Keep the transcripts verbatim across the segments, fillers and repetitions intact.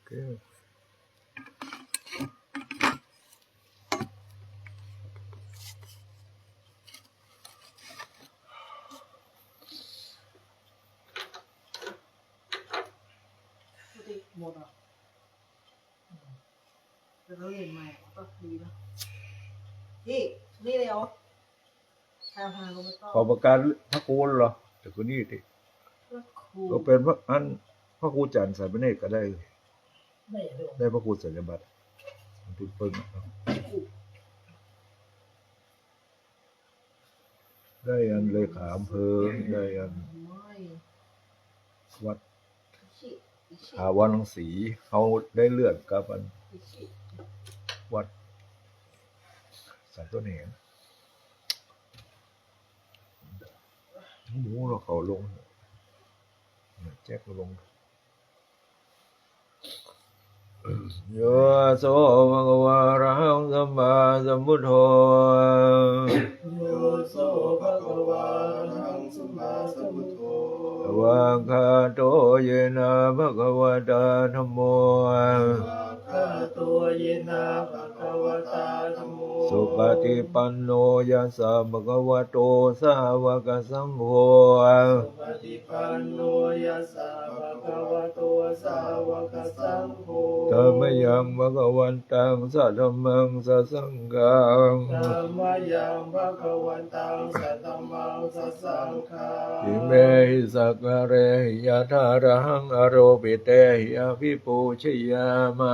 Okay. หมดเหรอ แล้วก็เรียนใหม่ก็ดีนะ นี่ นี่เลยเหรอ ตามหาก็ไม่ต้อง ขอประกาศพระครูเหรอ แต่คนนี้ติ พระครู ก็เป็นพระอัน พระครูจันทร์สามเณรก็ได้ ได้เหรอ ได้พระครูสัญญบัตร มันติดปึ้งอะ ได้อันเลขาอำเภอ ได้อันวัดถาวรรังสี เขาได้เลื่อนกับอันวัดสันต้นเหน หมูเราเขาลง แจ็คลง Yo so bhagavā arahaṃ sammāsambuddho. Yo so bhagavā arahaṃ sammāsambuddho. Svākkhāto yena bhagavatā dhammo. Svākkhāto yena bhagavatā dhammo. Supaṭipanno yassa bhagavato sāvakasaṅgho. Supaṭipanno yassa bhagavato sāvakasaṅgho. Tammayaṃ bhagavantaṃ sadhammaṃ sasaṅghaṃ. Tammayaṃ bhagavantaṃ sadhammaṃ sasaṅghaṃ. Imehi sakkārehi yathārahaṃ āropitehi abhipūjayāma.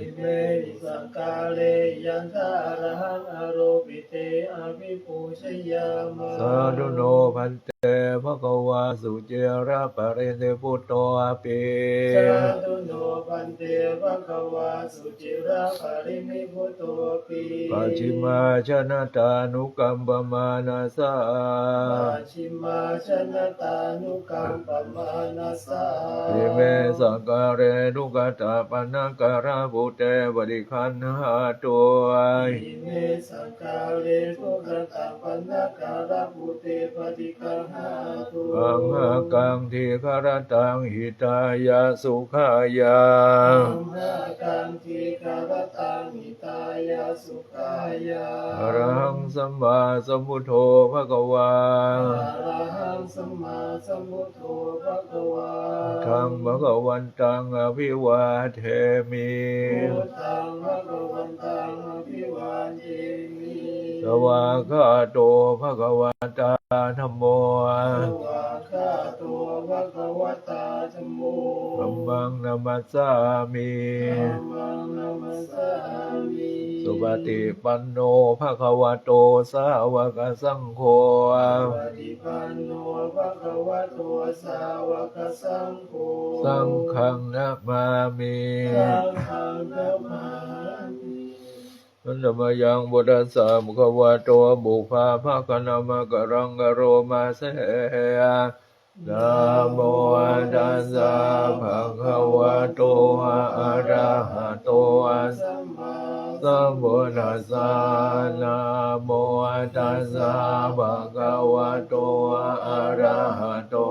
Imehi sakkārehi yathārahaṃ āropitehi abhipūjayāma. Sādhu no bhante bhagavā suciraparinibbutopi. Sādhu no bhante bhagavā suciraparinibbutopi. Pacchimājanatānukampamānasā. Pacchimājanatānukampamānasā. Ime sakkāre duggatapaṇṇākārabhūte paṭiggaṇhātu. Ime sakkāre duggatapaṇṇākārabhūte paṭiggaṇhātu. Amhākaṃ dīgharattaṃ hitāya sukhāya. Amhākaṃ dīgharattaṃ hitāya sukhāya. Arahaṃ sammāsambuddho bhagavā. Arahaṃ sammāsambuddho bhagavā. Buddhaṃ bhagavantaṃ abhivādemi. Buddhaṃ bhagavantaṃ abhivādemi. Svākkhāto bhagavatā dhammo. Svākkhāto bhagavatā dhammo. Dhammaṃ namassāmi. Dhammaṃ namassāmi. Supaṭipanno bhagavato sāvakasaṅgho. Supaṭipanno bhagavato sāvakasaṅgho. Saṅghaṃ namāmi. Saṅghaṃ namāmi. Handa mayaṃ buddhassa bhagavato pubbabhāganamakāraṃ karoma se. Namo tassa bhagavato arahato sammāsambuddhassa. Namo tassa bhagavato arahato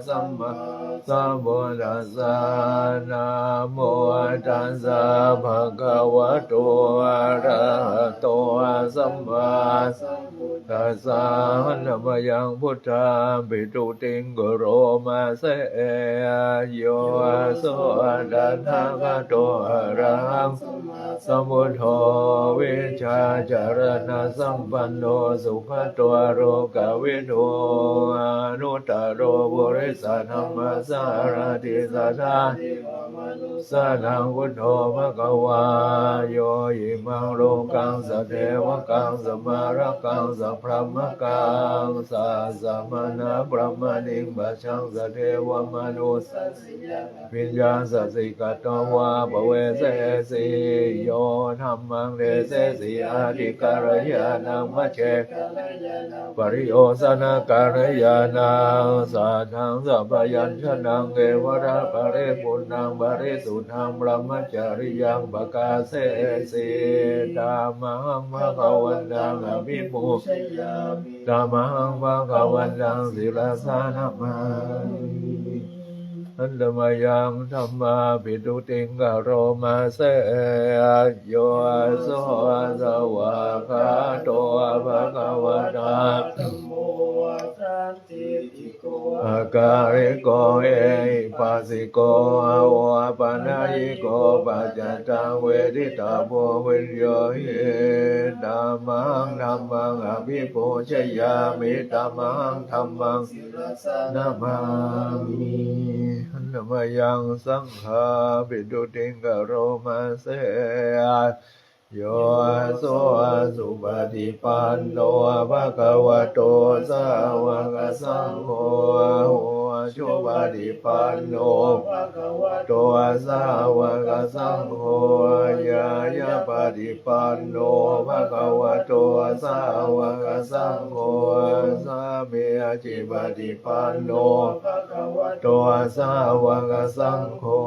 sammāsambuddhassa. Namo tassa bhagavato arahato sammāsambuddhassa. Handa mayaṃ buddhaṃ pītutiṃ karoma se. Yo so tathāgato arahaṃ sammāsambuddho vijjācaraṇasampanno sugato lokavidū anuttaro purisadammasārathi satthā devamanussānaṃ buddho bhagavā. Yo imaṃ lokaṃ sadevakaṃ samārakaṃ sabrahmakaṃ sassamaṇabrāhmaṇiṃ pajjaṃ sadevamanussānaṃ abhiññāya sikkhitvā pavesesi. Yo dhammaṃ desesi ādi kalyāṇaṃ majjhe kalyāṇaṃ pariyosānakalyāṇaṃ satthaṃ sabyañjanaṃ kevalaparipuṇṇaṃ parisuddhaṃ brahmacariyaṃ pakāsesi. Tammahaṃ bhagavantaṃ abhipūjayāmi. Tammahaṃ bhagavantaṃ sirasā namāmi. Handa mayaṃ sammāsambuddhānussattiṃ karoma se. Yo so svākkhāto bhagavatā dhammo sandiṭṭhiko akāliko ehipassiko opanayiko paccattaṃ veditabbo viññūhī. Tamahaṃ dhammaṃ abhipūjayāmi, tamahaṃ dhammaṃ sirasā namāmi. Handa mayaṃ saṅghambuddhānussattiṃ karoma se. Yo so supaṭipanno bhagavato sāvakasaṅgho, ujupaṭipanno bhagavato sāvakasaṅgho, ñāyapaṭipanno bhagavato sāvakasaṅgho, sāmīcipaṭipanno bhagavato sāvakasaṅgho,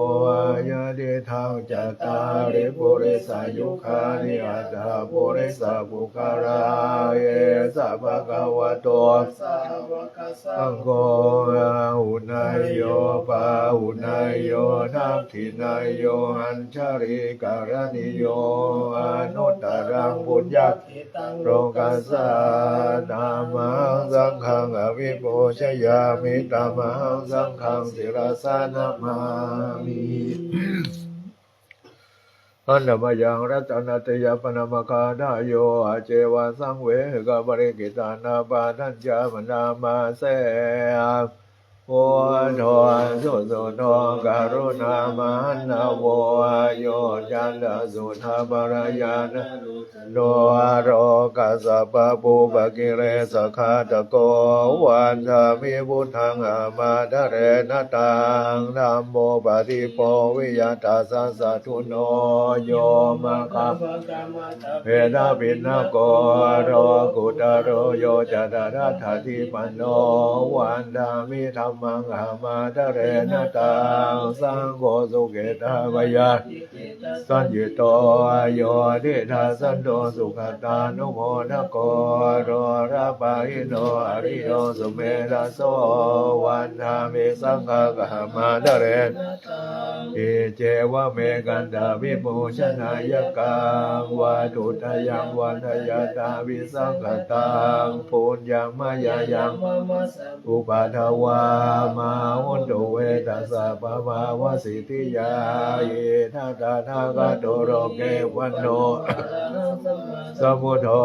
yadidaṃ cattāri purisayugāni aṭṭha purisapuggalā, esa bhagavato sāvakasaṅgho, āhuneyyo pāhuneyyo dakkhiṇeyyo añjalikaraṇīyo anuttaraṃ puññakkhettaṃ lokassāti. Tamahaṃ saṅghaṃ abhipūjayāmi, tamahaṃ saṅghaṃ sirasā namāmi. Handa mayaṃ ratanattayappaṇāmagāthāyo, accevaṃ saṃvedaparittaṃ abhātañca bhaṇāma se. Buddho susuddho karuṇāmahaṇṇavo, yoccantasuddhapallayanuttaro, lokassa pāpūpakilesaghātako, vandāmi buddhaṃ ahamādarena taṃ. Dhammo paṭibo viya tassa satthuno, yo maggapākamattabhedabhinnako, lokuttaro yojanatatthaṭṭhatikkhano, vandāmi dhammaṃ ahamādarena taṃ. Saṅgho sukhetamayādiṭṭhitasaññuto, yo diṭṭhasanto sugatānumodako, lokapālito ariyo sumedhaso, vandāmi saṅghaṃ ahamādarena taṃ. Iccevamekantabhipūjanāyakaṃ, vatthuttayaṃ vandayatthābhisaṅkhataṃ, puññaṃ mayā yaṃ mama sabbupaddavā, mā hontu ve tassa pabhāvasiddhiyā. Idha tathāgato loke vanto arahaṃ sammāsambuddho,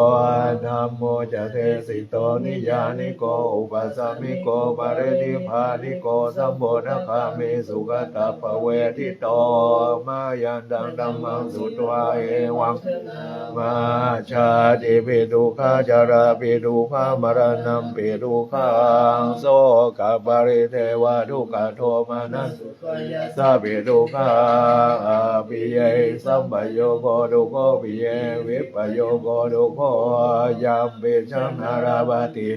dhammo ca desito niyyāniko upasamiko parinibbāniko sambodhagāmi sugatappavedito. Mayantaṃ dhammaṃ sutvā evaṃ bhadantī, jātipi dukkhā jarāpi dukkhā maraṇampi dukkhaṃ, sokaparidevadukkhadomanassupāyāsāpi dukkhā, appiyehi sampayogo dukkho, piyehi vippayogo dukkho, yampicchaṃ na labhati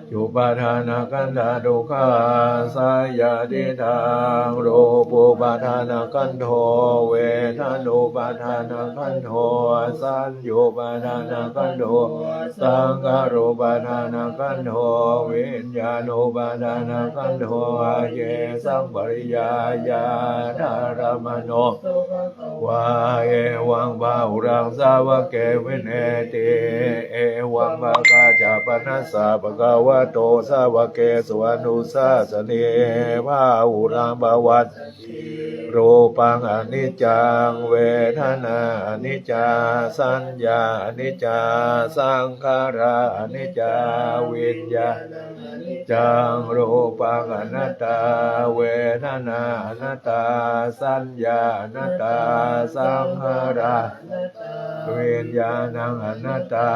pañcupādānakkhandhā dukkhasayatidaṃ. Rūpūpādānakkhandho, vedanūpādānakkhandho, saññūpādānakkhandho, saṅkhārūpādānakkhandho, viññāṇūpādānakkhandho, yesaṃ pariyāyādaramano vā, evaṃ bahulaṃ sāvake vineti. Evaṃ bhāgā ca panassa bhagavato sāvakesu anussāsanī, bahulaṃ pavattati. Rūpaṃ aniccaṃ, vedanā aniccā, saññā aniccā, saṅkhārā aniccā, viññāṇaṃ aniccaṃ. Rūpaṃ anattā, vedanā anattā, saññā anattā, saṅkhārā anattā, viññāṇaṃ anattā.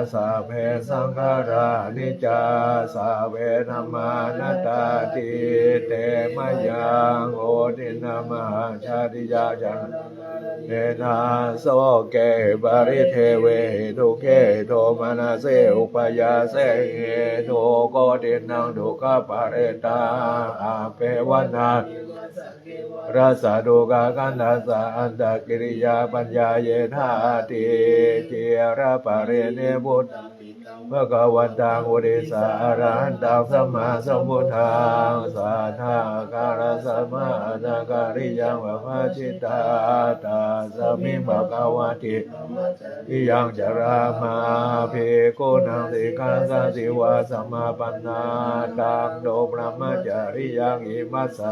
Sabbe saṅkhārā aniccā, sabbe dhammā anattāti. Te mayaṃ otiṇṇā mahāsāsariyā, jarāmaraṇena sokehi paridevehi dukkhehi domanassi upāyāsehi dukkhotiṇṇaṃ dukkhaparettāya appeva nānvimassa kevalassa dukkhakkhandhassa antakiriyā paññāya yedhāti. Ciraparinibbutam bhagavantaṃ purisaṃ arahantaṃ sammāsambuddhaṃ, satthā kālassa mahānagariyā pavajjitā, tasmiṃ bhagavati dhammacariyānuggāhāma, bhikkhūnaṃ sikkhāsādi vāsamāpannā, taṃ no brahmacariyaṃ imassa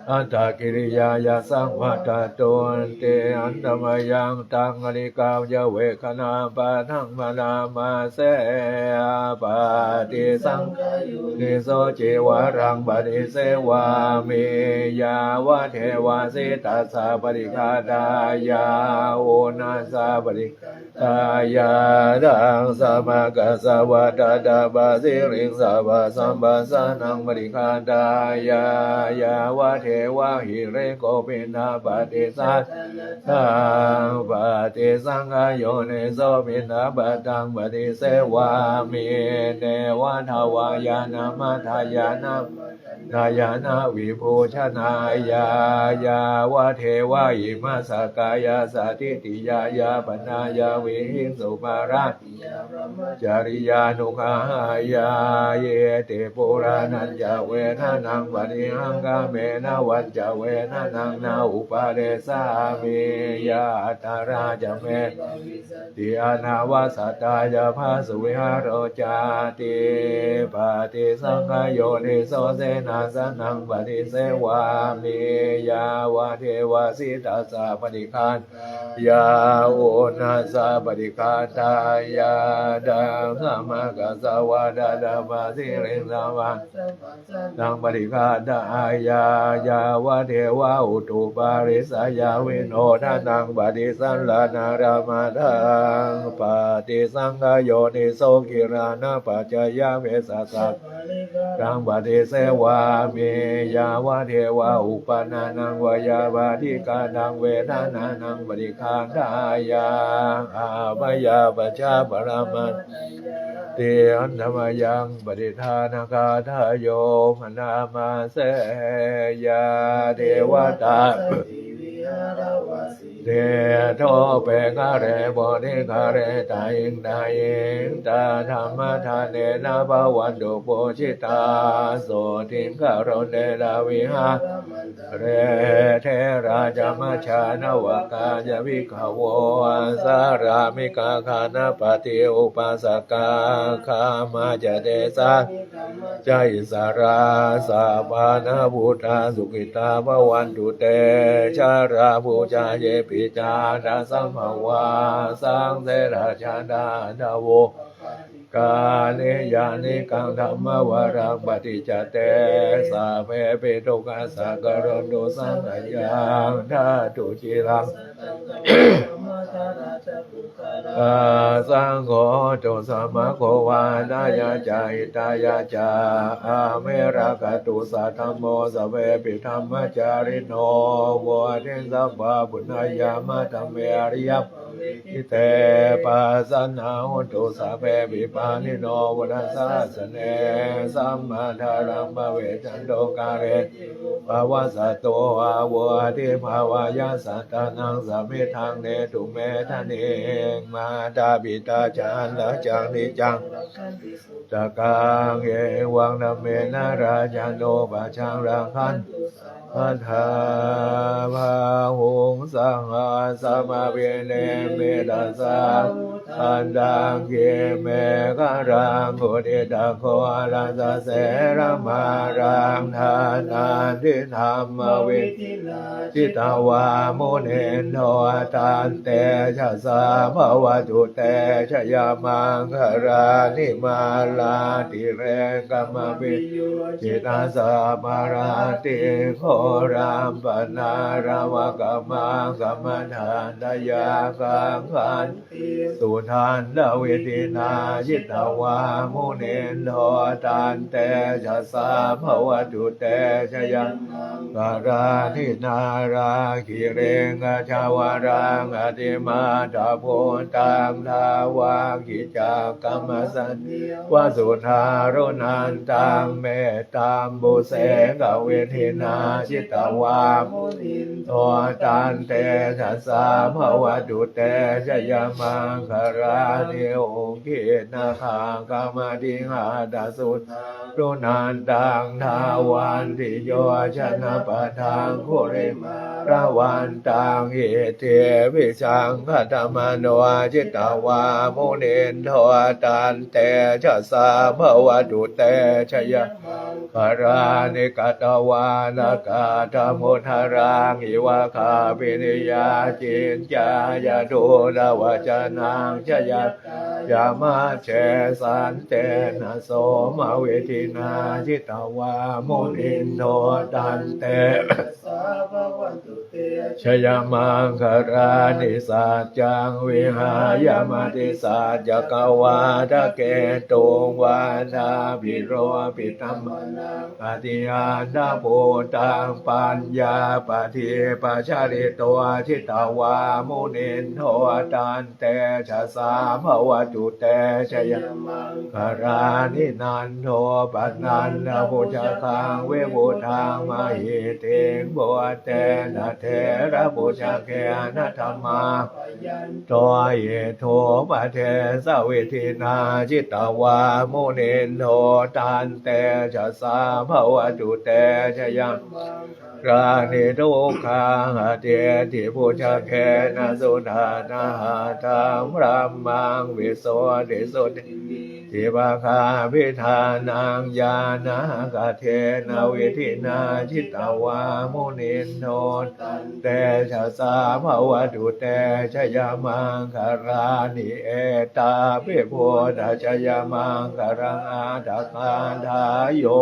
attagiriyā yasaṃ vadattunti. Handa mayaṃ taṃ kaṇhikāyavekkhanapaṭhaṃ bhaṇāma se. Paṭisaṅkhā yoniso cīvaraṃ paṭisevāmi, yāvadeva sītassa paṭighātāya, uṇhassa paṭighātāya, ḍaṃsamakasavātātapasiriṃsapasamphassānaṃ paṭighātāya, yāvadeva hirikopinapaṭisallānatthaṃ. Paṭisaṅkhā yoniso piṇḍapātaṃ paṭisevāmi, neva davāya na madāya na maṇḍāya na vibhūsanāya, yāvadeva imassa kāyassa ṭhitiyā yāpanāya vihiṃsuparatiyā brahmacariyānuggāhāya, iti purāṇañca vedanaṃ paṭihaṅkhāmi, navañca vedanaṃ na uppādessāmi, yātrā ca me bhavissati anavajjatā ca phāsuvihāro cāti. Paṭisaṅkhā yoniso senāsanaṃ paṭisevāmi, yāvadeva sītassa paṭighātāya, uṇhassa paṭighātāya, ḍaṃsamakasavātātapasiriṃsapasamphassānaṃ paṭighātāya, yāvadeva utuparissayavinodanaṃ paṭisallānārāmatthaṃ. Paṭisaṅkhā yoniso gilānapaccayabhesajjaparikkhāraṃ paṭisevāmi, yāvadeva uppannānaṃ veyyābādhikānaṃ vedanānaṃ paṭighātāya, abyāpajjhaparamatāyāti. Handa mayaṃ pattidānagāthāyo bhaṇāma se. Yā devatā santi vihāravāsinī, thūpe ghare bodhighare tahiṃ tahiṃ, tā dhammadānena bhavantu pūjitā, sotthiṃ karontedha vihāramaṇḍale. Therā ca majjhā navakā ca bhikkhavo, sārāmikā ganapatī upāsakā, gāmā ca desā ca issarā, sappāṇabhūtā sukhitā bhavantu te. Jalābujā yepi ca aṇḍasambhavā, saṃsedajātā athavopapātikā, niyyānikaṃ dhammavaraṃ paṭicca te, sabbepi dukkhassa karontu saṅkhayaṃ. Ṭhātu ciraṃ saṅgho hotu samaggo va, hitāya ca hitāya ca. Amhe rakkhatu saddhammo, sabbepi dhammacārino, vuḍḍhiṃ sampāpuṇeyyāma, dhamme ariyappavedite. Pasannā hontu sabbepi, pāṇino buddhasāsane. Sammā dhāraṃ pavecchanto, kāle pavassatu avutthiṃ, bhāvāya sattānaṃ samiddhaṃ, netu medaniṃ. Mātā pitā ca atrajaṃ, niccaṃ rakkhanti puttakaṃ, evaṃ dhammena rājāno, pajaṃ rakkhantu sabbadā. Bāhuṃ sahassamabhinimmitasāvudhantaṃ, girimekhalaṃ uditaghorasasenamāraṃ, dānādidhammavidhinā jitavā munindo, tantejasā bhavatu te jayamaṅgalāni. Mārātirekamabhiyujjhitasabbarattiṃ, ghorampanāḷavakamakkhamathaddhayakkhaṃ, khantīsudantavidhinā jitavā munindo, tantejasā bhavatu te jayamaṅgalāni. Nāḷāgiriṃ gajavaraṃ ati imaṃ dāvaggicakkamasanīva sudāruṇantaṃ mettambusekavidhinā jitavā munindo taṃ tejasā bhavatu te jayamaṅgalāni. Ukkhittakhaggamatihatthasudāruṇantaṃ dhāvantiyojanapathaṅgulimālavantaṃ iddhībhisaṅkhatamano jitavā munindo taṃ tejasā bhavatu te jayamaṅgalāni. Katvāna kaṭṭhamudaraṃ iva gabbhinīyā ciñcāya duṭṭhavacanaṃ janakāyamajjhe santena somavidhinā jitavā munindo taṃ tejasā bhavatu te jayamaṅgalāni. Saccaṃ vihāya matisaccakavādaketuṃ vādābhiropitamanaṃ atiandhabhūtaṃ paññāpadīpajalito jitavā munindo taṃ tejasā bhavatu te jayamaṅgalāni. Nandopanandabhujagaṃ vibudhaṃ mahiddhiṃ puttena therabhujagena damāpayanto iddhūpadesavidhinā jitavā munindo taṃ tejasā bhavatu te jayamaṅ galāni. Duggāhadiṭṭhibhujagena sudaṭṭhahatthaṃ brahmaṃ visuddhijutimiddhibakābhidhānaṃ ñāṇāgadena vidhinā jitavā munindo taṃ tejasā bhavatu te jayamaṅgalāni. Etāpi buddhajayamaṅgalaaṭṭhagāthā yo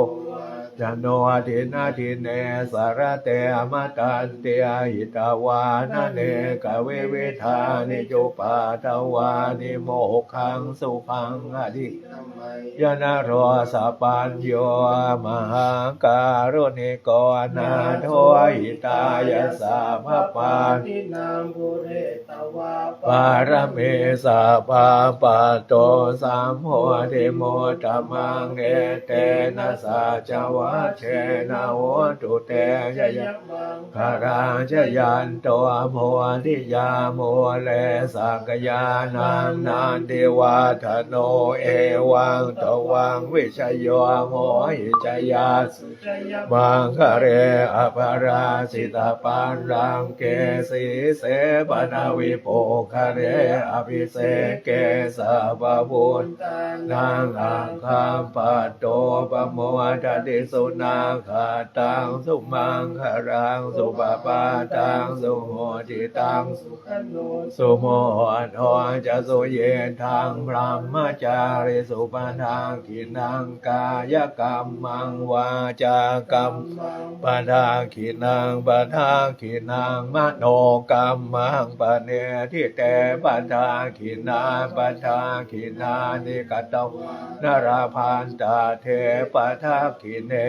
vācano dinadine sarate matandī hitvānanekavividhāni cupaddavāni mokkhaṃ sukhaṃ adhigameyya naro sapañño. Mahākāruṇiko nātho hitāya sabbapāṇinaṃ pūretvā pāramī sabbā patto sambodhimuttamaṃ etena saccavajjena hotu te jayamaṅgalaṃ. Jayanto bodhiyā mūle sakyānaṃ nandivaḍḍhano evaṃ tvaṃ vijayo hohi jayassu jayamaṅgale aparājitapallaṅke sīse paṭhavipokkhare abhiseke sabbabuddhānaṃ aggappatto pamodati. Sunakkhattaṃ sumaṅgalaṃ supabhātaṃ suhuṭṭhitaṃ sukhaṇo sumuhutto ca suyiṭṭhaṃ brahmacārisu padakkhiṇaṃ kāyakammaṃ vācākammaṃ padakkhiṇaṃ padakkhiṇaṃ manokammaṃ paṇidhī te padakkhiṇā padakkhiṇāni katvāna labhantatthe padakkhiṇe.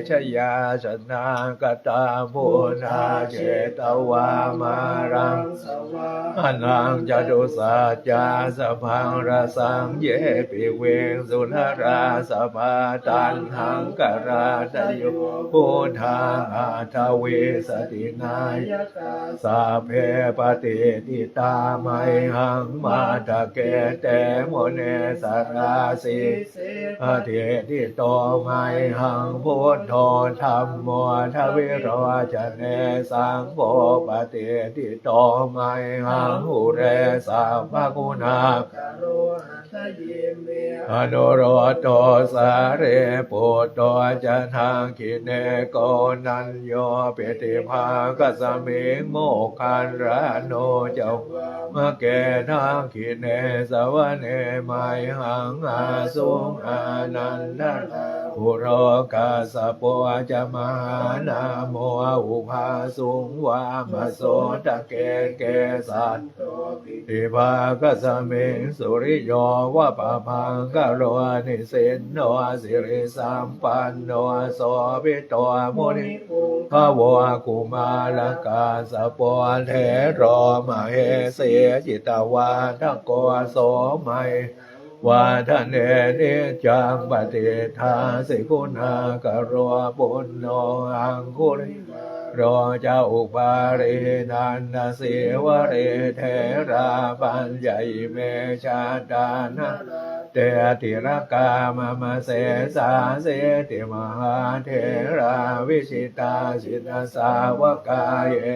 Jayāsanāgatā buddhā jetvā māraṃ savāhanaṃ catusaccāsabhaṃ rasaṃ ye piviṃsu narāsabhā. Taṇhaṅkarādayo buddhā aṭṭhavīsati nāyakā sabbe patiṭṭhitā mayhaṃ matthake te munissarā. Sī se patiṭṭhito mayhaṃ buddho dhammo dvilocane saṅgho patiṭṭhito mayhaṃ ure sabbaguṇākaro hadaye me anuruddho sārīputto ca dakkhiṇe koṇḍañño piṭṭhibhāgasmiṃ moggallāno ca vāmake. Dakkhiṇe savane mayhaṃ āsuṃ ānandarāhulā Nākulaguttaro kassapo ca mahānāmo ubhāsuṃ vāmasotake. Kesantā piṭṭhibhāgasmiṃ suriyo va pabhaṅkaro, nisinno sirisampanno sobhito munipuṅgavo. Kumārakassapo thero mahesī cittavādako, so mayhaṃ vadane niccaṃ patiṭṭhāsi guṇākaro. Puṇṇo aṅgulimālo ca upālī nandasīvalī, therā pañca ime jātā nalāṭe tilakā mama. Sesāsīti mahātherā vijitā jinasāvakā,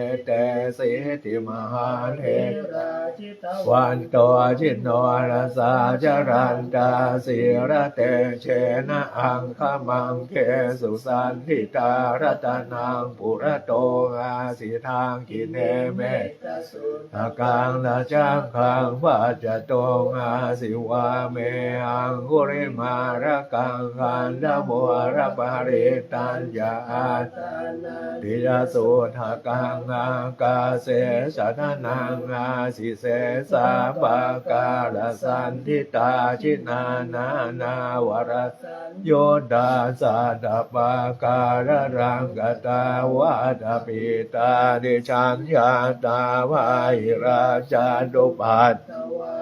etesīti mahātherā jitavanto jinorasā, jalantā sīlatejena aṅgamaṅgesu saṇṭhitā. Ratanaṃ purato āsi dakkhiṇe mettasuttakaṃ, dhajaggaṃ pacchato āsi vāme aṅgulimālakaṃ. Khandhamoraparittañca āṭānāṭiyasuttakaṃ, ākāse chadanaṃ āsi sesā pākārasaṇṭhitā. Jinā nānāvarasaṃyuttā sattappākāralaṅkatā, vātapittādisañjātā bāhirajjhattupaddavā,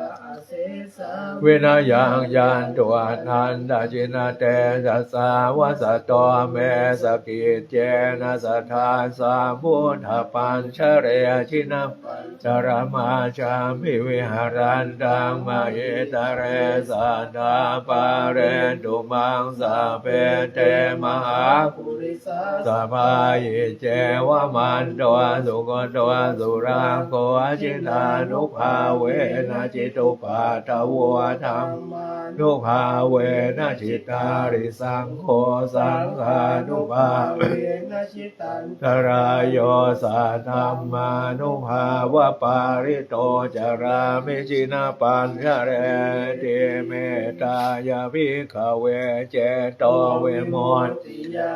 vinayaṃ yantu anantajinatejasā. Vasato me sakiccena sadā sambuddhapañjare, jinapañjaramajjhamhi viharantaṃ mahītale, sadā pālentu maṃ sabbe te mahāpurisāsabhā. Iccevamanto sugutto surakkho, jinānubhāvena jitupaddavo, dhammānubhāvena jitārisaṅgho, saṅghānubhāvena jitantarāyo, saddhammānubhāvapālito carāmi jinapañjareti. Mettāya bhikkhave cetovimutti- -yā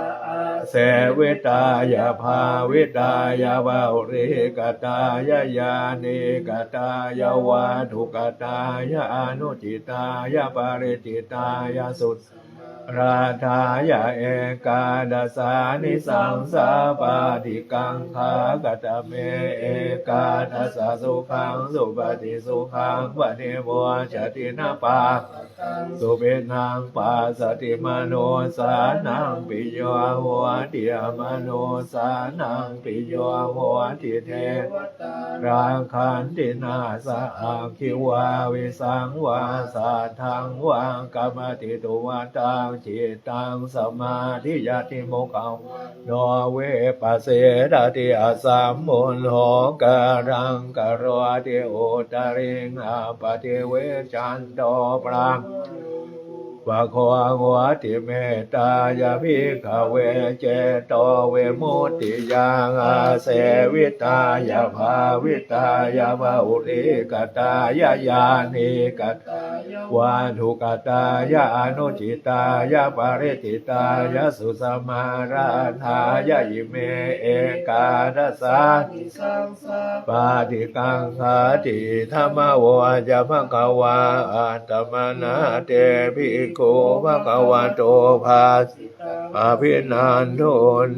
āsevitāya bhāvitāya bahulīkatāya yānīkatāya vatthukatāya anucitāya palicittāya susamārādhāya ekādasānisaṃsā pāṭikaṅkhā. Katame ekādasa? Sukhaṃ supati, sukhaṃ paṭimoccati, na pāpa- -kaṃ supinaṃ passati manussānaṃ piyo hoti, amanussānaṃ piyo hoti, devatā rakkhanti nāssa aggi vā visaṃ vā satthaṃ vā kamati, tuvaṭaṃ cittaṃ samādhiyati, mukhavaṇ- -ṇo vippasīdati, asammuḷho kālaṃ karoti, uttariṃ appaṭivijjhanto brāhmaṇo pāpako hoti. Mettāya bhikkhave cetovimuttiyā āsevitāya bhāvitāya bahulīkatāya yānīkatāya vatthukatāya anucitāya palicittāya susamārādhāya ime ekādasānisaṃsā pāṭikaṅkhāti. Idamavoca bhagavā. Attamanā te bhikkhū bhagavato bhāsitaṃ abhinandunti.